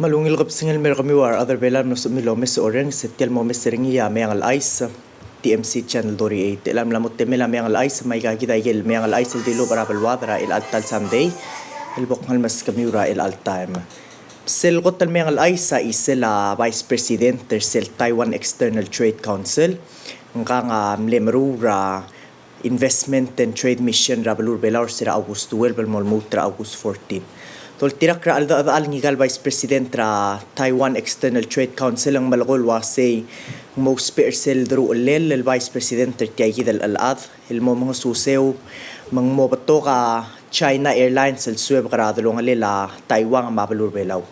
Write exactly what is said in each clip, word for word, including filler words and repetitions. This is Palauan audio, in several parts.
Me a ungil kebesengei el mei er kemiu a rechad er Belau el mlo sebechemiu el omes e orrenges. Tia el mo omes er ngii a Meang el Chais, T M C Channel thirty-eight. El mla mo temel a Meang el Chais, me aika kid a ikel meang el chais el dilubech er a beluad er a chelecha el ta el sandei el bo kngai el meskemiu er a chelecha el taem. Sel kot el meang el chais a chisel a Vice President er sel Taiwan External Trade Council, ngkang a mle meruul er a Investment and Trade Mission er a beluu er Belau er se er a August twelve el mo lmuut er a August fourteen. Doltirakl er a cheldechedechal ngika el Vice President er a Taiwan External Trade Council, ng melekoi el uasei ng mo ousbech er sel deruchellel el Vice President er tia kid el chelechad el mo mengesuseu me ng mo betok a China Airlines el suebek er a delongelel a Taiwan me a beluu er Belau.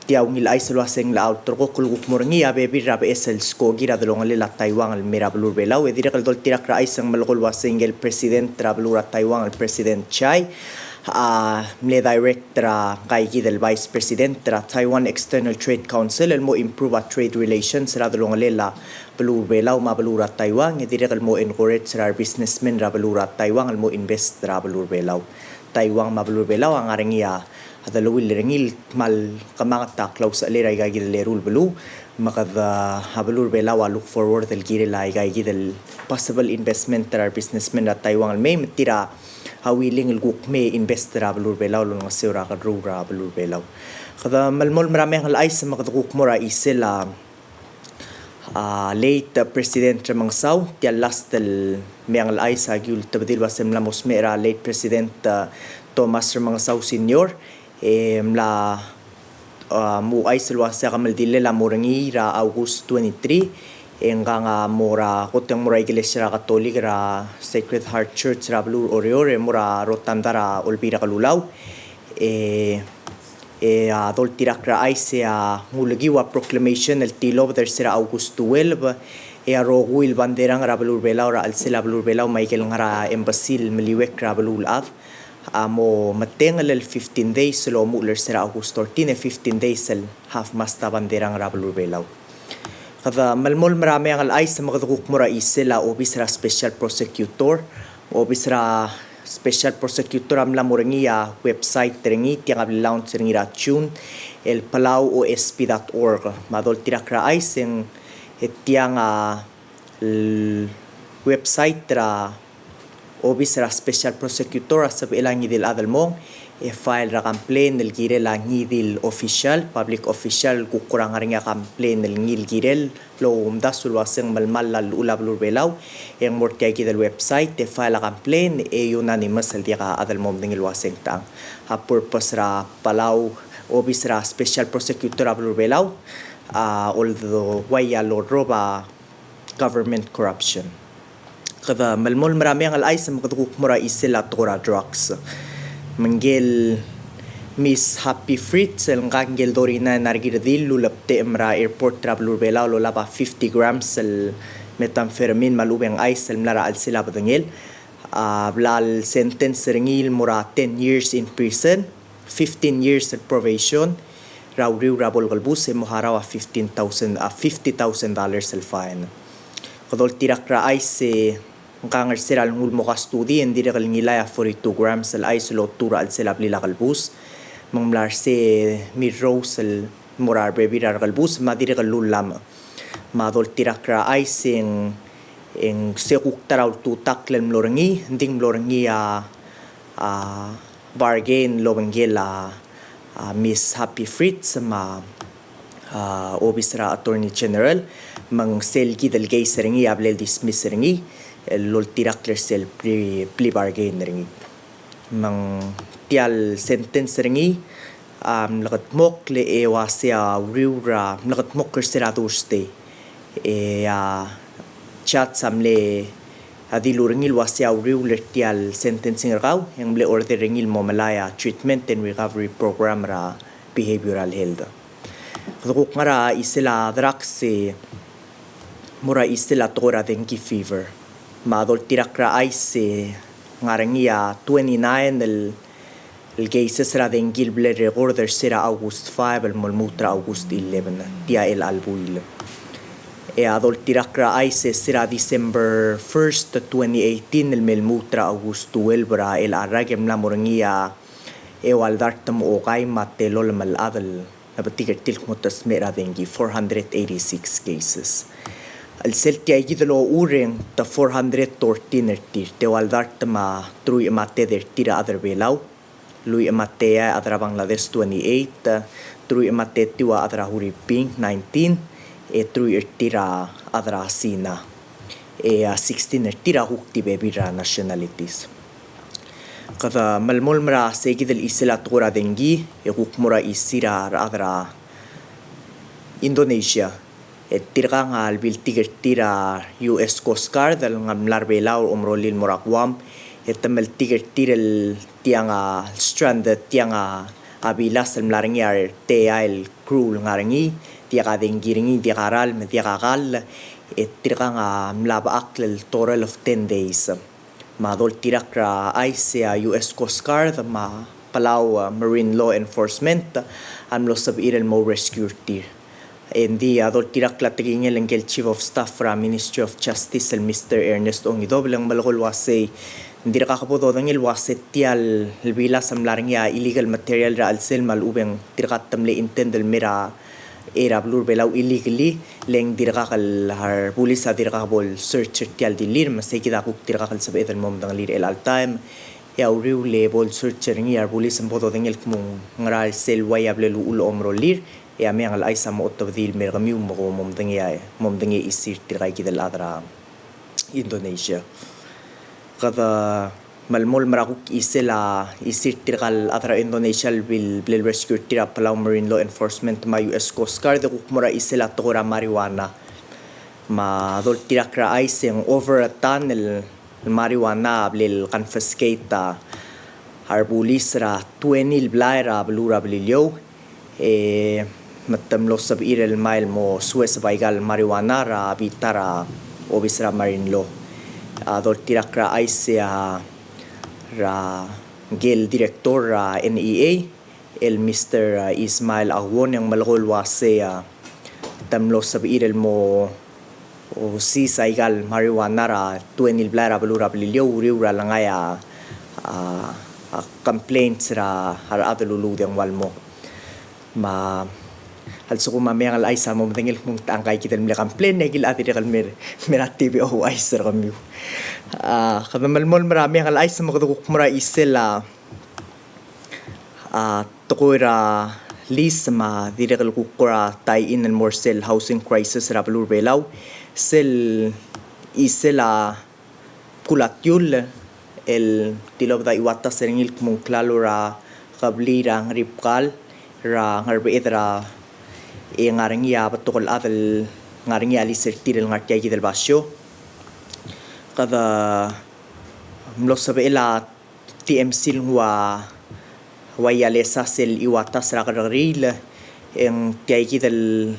Tia ungil chais el uasei ng locha ulterekokl el kuk mo er ngii a bebil er a beches el skoki er a delongelel a Taiwan el mei er a beluu er Belau. E dirrek el doltirakl er a chais e ng melekoi el uasei ngike el President er a beluu er a Taiwan, el President Tsai, a mle direct er a ngika kid el Vice President er a Taiwan External Trade Council el mo improve a trade relations er a delongelel a beluu er Belau me a beluu er a Taiwan, e dirrek el mo encourage er a rebusinessmen er a beluu er a Taiwan el mo invest er a beluu er Belau. Taiwan me a beluu er Belau a ngar er ngii a deleuill er ngii el kmal kemanget a klausechelei er aika kid el eru el beluu, me kede, a beluu er Belau a look forward el kirel aika kid el possible investment er a rebusinessmen er a Taiwan el mei, me tir a willing el kuk mei e invest er a beluu er Belau el olengeseu er a kerruul er a beluu er Belau. Kede melemolem er a meang el chais me kede kuk mo er a chisel a a, late, a, President Remengesau. Tia el last el meang el chais a ki ultebedii el uasei ng mla mo smecher a late President, a, Thomas Remengesau Senior, e mla, a, mo ouchais el uasei a kemeldilel a mo er ngii er a August twenty-three, e ngkang a mo er a, kot e ng mo er a ikelesia er a Katolik er a Sacred Heart Church er a beluu er Oreor, e mo er a rotunda er a Olbiil er a Kelulau, e e a doltirakl er a chais e a ngulekiu a proclamation el tilobed er se er a August twelve, e a rokui el banderang er a beluu er Belau er a chelsel a beluu er Belau me aike el ngar er a embassy el meliuekl er a beluulechad a mo metengel el fifteen days el omuchel er se er a August thirteen, e fifteen days el half mast a banderang er a beluu er Belau. Kede melemolem er a meang el chais me kede kuk mo er a chisel a obis er a special prosecutor. Obis er a special prosecutor a mla mo er ngii a website er ngii, tiang a bla launch er ngii er a June, el palau O S P dot org. Me a doltirakl er a chais e ng, e tiang a, el website er a obis er a special prosecutor a sebechel a ngii di el chad el mong e file er a complaint el kirel a ngii di el official, public official, el kuk kora ngar er ngii a complaint el ngii el kirel el oumdasu el uasei ng melemall a llechul a beluu er Belau, e ng mo er tia kid el website e file a complaint e unanimous el diak a chad el mo medengei el uasei ng tang. A purpose er a palau, obis er a special prosecutor er a beluu er Belau a olduuai a lorrob a government corruption. Kede melemolem er a meang el chais me kede kuk mo er a chisel a tekoi er a drugs. Me ngike el Miss Happy Fritz, el ngka ngike el thirty-nine a rekil el dilu el obtechem er a airport er a beluu er Belau el olab a fifty grams el methamphetamine me a lechub e ng ice el mla er a chelsel a bedengel, a bla el sentence er ngii el mo er a ten years in prison, fifteen years el probation er a uriul er a bo el kelebus, e mo harau a fifteen thousand, a fifty thousand dollars el fine. Kede oltirakl er a chais e ngkang er se er a lenguu el mo kastudi e ng dirrek el ngilai a forty-two grams el ice el otuu er a chelsel a blil a kelebus. Me ng mla er se mirrous el mo er a rebebil er a rekelebus me a dirrek el lullamech. Me a doltirakl er a chais e ng, e ng se kuk ta er a ultutakl el mlo er ngii, ng di ng mlo er ngii a, a bargain el obengkel a, a Miss Happy Fritz me a, a obis er a Attorney General, me ng sel kid el case er ngii a bla el dismiss er ngii, el oltirakl er sel plea, plea bargain er ngii. Me ng tia el sentence er ngii a mlekedmokl e uasei a uriul er a, mlekedmokl er se er a Thursday. E a judge a mle a dilu er ngii el uasei a uriul er tia el sentencing er kau e ng mle order er ngii el mo melai a treatment and recovery program er a behavioral health. Kede kuk ngar er a chisel a drugs e mo er a chisel a tekoi er a dengue fever. Me a doltirakl er a chais e ng ngar er ngii a twenty-nine el, el cases er a dengue el bla el record er se er a August five el mo lmuut er a August eleven, tia el chelecha el buil. E a doltirakl er a chais e se er a December first, twenty eighteen el me lmuut er a August twelve er a chelecha el rak e mla mo er ngii a eua el dart me a okai me a telolem el chad el Nebetik er tir el kmo te smecher a dengki, four hundred eighty-six cases. El sel tia kid el ochur e ng te four hundred thirteen er tir, te ua el dart me a truich me a tedei er tir a chad er a Belau, lluich me a teai a chad er a Bangladesh, twenty-eight, truich me a tetiu a chad er a Huriping, nineteen, e truich er tir a chad er a Sina, e a sixteen er tir a kuk di bebil er a nationalities. Kede melemolem er a se kid el chisel a tekoi er a dengki, e kuk mo er a chisir a rechad er a Indonesia. E tirkang a lebiltik er tir a U S Coast Guard el ngar er a Belau el omerolir el mo er a Guam, e te meltik er tir el tiang a stranded, tiang a bilas el mla er ngii a reteai el crew el ngar er ngii, diak a dengki er ngii, diak a ralm, diak a kall, e tirkang a mla bechakl el total of ten days. Me a doltirakl er a chais e a U S Coast Guard me a Palau, uh, Marine Law Enforcement a mlo sebechir el mo rescue er tir. E ng di a doltirakl a tekingel ngike el Chief of Staff er a Ministry of Justice el Mister Ernest Ongidobel e ng melekoi el uasei ng dirkak bo dodengei el uasei tia el bilas a mla er ngii a illegal material er a chelsel me a lechub e ng dirkak te mle intend el mei er a er a beluu er a Belau illegally, le ng dirkak el, a rebulis a dirkak bo el search er tia el dilir, me sei kid a kuk dirkak el sebeched el mo medengelii er chelecha el taem. E a uriul e bo el search er ngii a rebulis me bo dodengei el kmo ng ngera sel ua ia ble luchul omerolir, e a Meang el Chais a mo otobedii el mei er kemiu me kom mo medengei, mo medengei a chisir tirka kid el chad er a Indonesia. Kede melemolem er a kuk chisel a chisir tirka el chad er a Indonesia el bil, ble el rescue er tir a Palau Marine Law Enforcement me a U S Coast Guard, e kuk mo er a chisel a tekoi er a marijuana. Me a doltirakl er a chais e ng over a ton el marijuana a ble el confiscate a rebulis er a twenty el blai er a beluu er a Beliliou. E me te mlo sebechir el mei el mo sues bai aika el marijuana er a bita er a obis er a Marine Law. A doltirakl er a chais e a er a ngike el director er a N E A, el Mister, a, Ismael Aguon, e ng melekoi el uasei, a, te mlo sebechir el mo seize aika el marijuana er a twenty el blai er a beluu er a Beliliou, uriul er a lengai a, a, a complaints er a rechad el uludengei el mo. Me a lsekum a Meang el Chais a mo medengei el kmo ng techa ngka kid el mle complain, e aki el chad a dirrek el mer, mer a T V ouchais er kemiu. A, kede melemolem er a Meang el Chais me kede kuk mo er a chisel a, a, tekoi er a lease me a dirrek el kuk kora tie in el mo er sel housing crisis er a beluu er a Belau. Sel chisel a bkul a tiull el tilobed a chiuatas er ngii el kmo ng klalo er a kebliil er a Ngeribkal er a Ngerbeched er a, e ngar er ngii a betok el chad el ngar er ngii a lease er tir el ngar tia kid el basio. Kede mlo sebechel a T M C el nguu a ua ia lesa sel chiuatas er a kerrekeriil, e ng tia kid el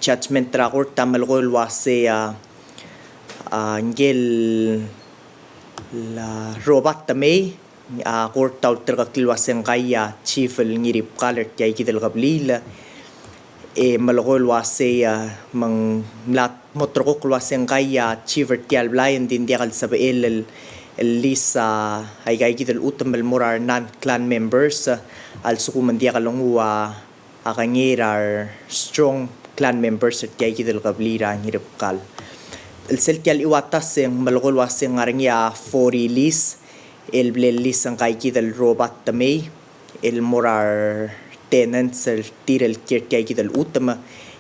judgment er a kort a melekoi el uasei a, a, ngike el Robert Temei, a kort a ulterekokl el uasei ngka a chief el Ngiribkal er tia kid el kebliil, e melekoi el uasei, a, me ng mla mo ulterekokl el uasei ngka a chief er tia el blai, e ng di ng diak el sebechel el, el lease, a, aika kid el chutem el mo er a re non-clan members, a lsekum ng diak el nguu a kengei er a re strong clan members er tia kid el kebliil er a Ngiribkal. El sel tia el chiuatas e ng melekoi el uasei ng ngar er ngii a forty lease, el ble lease ngka kid el Robert Temei, el mo er a re tenants er tir el kiei er tia kid el chutem.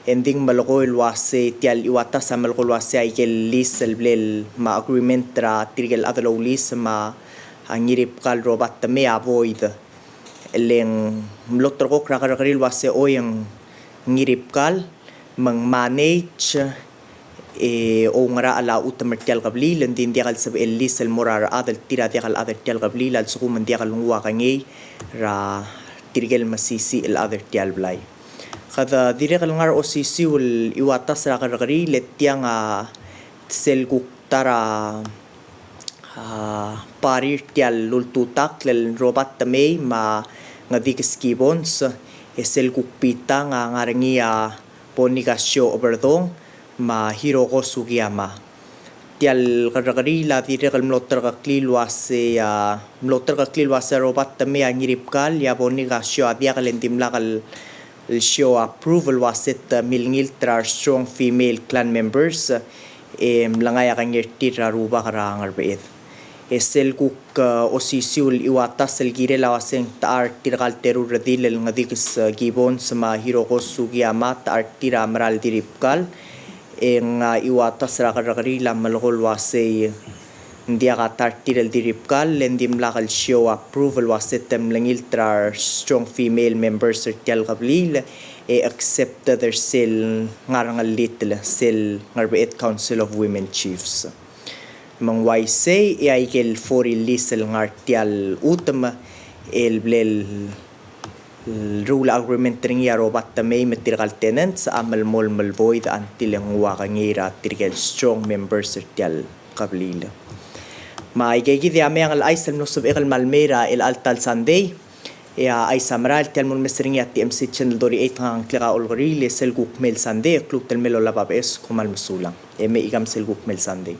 E ng di ng melekoi el uasei tia el chiuatas a melekoi el uasei aike el lease el ble el me a agreement er tirke el chad el oulease me a Ngiribkal Robert Temei a void. Le ng mlo ulterekokl er a kerrekeriil el uasei choi e ng Ngiribkal, me ng manage, e oungerachel a chutem er tia el kebliil, e ng di ng diak el sebechel el lease el mo er a rechad el tir a diak el chad er tia el kebliil, a lsekum ng diak el nguu a kengei er tirke el mesisiich el chad er tia el blai. Kede dirrek el ngar er a osisiu el chiuatas er a kerrekeriil, e tiang a sel kuk ta er a, a, party er tia el ultutakl el Robert Temei me a Ngedikes Gibbons, e sel kuk bitang a ngar er ngii a Bonifacio Oberdong me a Hiroko Sugiyama. Tia el kerrekeriil a dirrek el mlo ulterekeklii el uasei, a, mlo ulterekeklii el uasei a Robert Temei a Ngiribkal, e a Bonifacio a diak el, e ng dimlak el el show approval el uase te milengilt er a re strong female clan members, e mlengai a kengei er tir er a rubak er a Ngerbeched. E sel kuk, e, osisiu el chiuatas el kirel a uase ng techa er tirka el teru el redil el Ngedikes, e, Gibbons me a Hiroko Sugiyama, techa er tir a mera el dirribkal, e ng, e, chiuatas er a kerrekeriil a melekoi el uasei ng diak a ta er tir el dirribkal, le ng dimlak el show approval el uase te mlengilt er a re strong female members er tia el kebliil, e accepted er sel ngar er a ngellitel sel Ngerbeched Council of Women Chiefs. Me ng uaisei, e aike el four el list el ngar er tia el chutem, el bla el rule agreement er ngii a Robert Temei me tirka el tenants a melemolem el void until e ng ua kengei er a tirke el strong members er tia el kebliil. Me aike kid a meang el chais el mlo sebechek el mei er a chelecha el ta el sandei, e a chais a merael tia el mo omes er ngii a T M C channel el thirty-eight, ngak a ngklek a Olkeriil, e sel kuk mei el sandei e ak lmuut el mei el olab a beches, kom kmal mesulang. E mechikam sel kuk mei el sandei.